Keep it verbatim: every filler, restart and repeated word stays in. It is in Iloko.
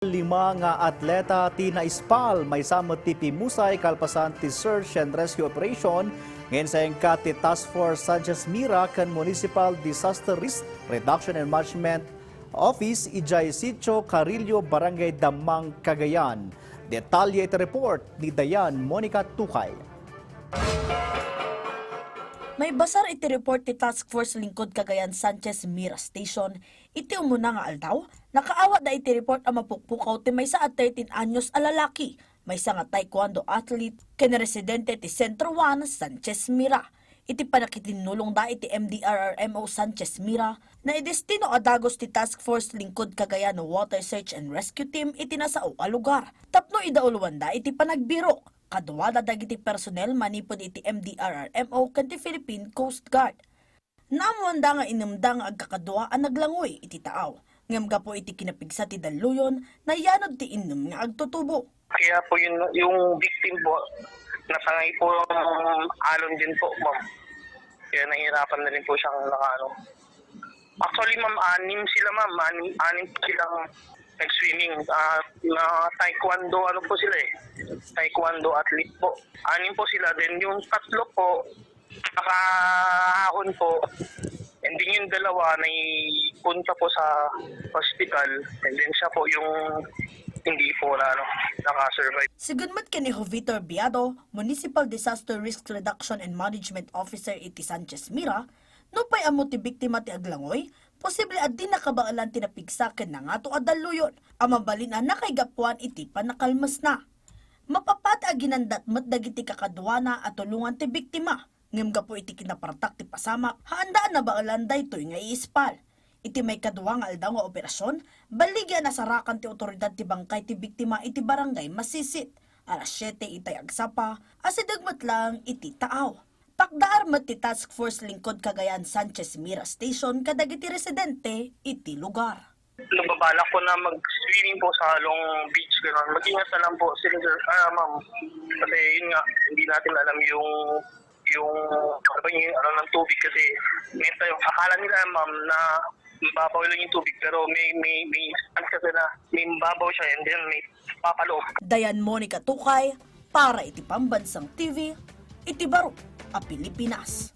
Lima nga atleta ti naispal, maysa met ti pimmusay kalpasan ti search and rescue operation nga insayangka ti Task Force Sanchez Mira ken Municipal Disaster Risk Reduction and Management Office idiay Sitio Carillo, Barangay Damang, Cagayan. Detalye iti report ni Dayan Monica Tukay. Maibasar iti report ti Task Force Lingkod Cagayan Sanchez Mira Station, iti umuna nga aldaw, nakaawatda iti report a mapukpukaw ti maysa a thirteen anyos a lalaki, maysa nga taekwondo athlete, ken residente ti Centro one, Sanchez Mira. Iti pannakitinnulongda iti M D R R M O Sanchez Mira, naidestino a dagus ti Task Force Lingkod Cagayan Water Search and Rescue Team iti nasao a lugar tapno idauloanda iti panagbirok. Kaduada dagiti personnel manipud iti M D R R M O ken ti Philippine Coast Guard. Naammoanda nga innemda nga agkakadua a naglangoy iti taaw, ngem gapu iti kinapigsa ti dalluyon, nayanod ti innem nga agtutubo. Kaya po yun, yung victim po, nasangay po yung alon din po, ma'am. Kaya nahihirapan na rin po siyang nakaano. Actually, ma'am, anim sila, ma'am. Anim, anim silang nag-swimming. Ah, na taekwondo, ano po sila eh. Taekwondo athlete po. Anim po sila. Then yung tatlo po, nakaahon po. And then yung dalawa, naipunta po sa hospital. And then siya po yung hindi po na, ano, nakasurvive. Sigun met ken ni Jovito Biado, Municipal Disaster Risk Reduction and Management Officer iti Sanchez Mira, nupay ammo ti biktima ti aglangoy, posible a di nakabaelan ti napigsa ken nangato a dalluyon a mabalin a nakaigapuan iti pannakalmesna. Mapapati a ginandat met dagiti kakaduana a tulongan ti biktima, ngem gapu iti kinapartak ti pasamak, haanda a nabaelan daytoy nga iispal. Iti maikadua nga aldaw nga operasyon, balligi a nasarakan ti otoridad ti bangkay ti biktima iti Barangay Masisit, alas siete itay agsapa, asideg met laeng iti taaw. Pakdaar met ti Task Force Lingkod Cagayan Sanchez Mira Station kadagiti residente iti lugar. Nagbabalak po na mag-swimming po sa Long Beach, gano'n. Mag-ingat na lang po sila, sir. Ah, ma'am. Kasi yun nga, hindi natin alam yung, yung, ano ba yung, ano ng tubig kasi may tayo, akala nila, ma'am, na mababaw lang yung tubig, pero may, may, may chance kasi na may mababaw siya and then may papaloob. Dayan Monica Tukay, para iti Pambansang T V, iti baro a Pilipinas.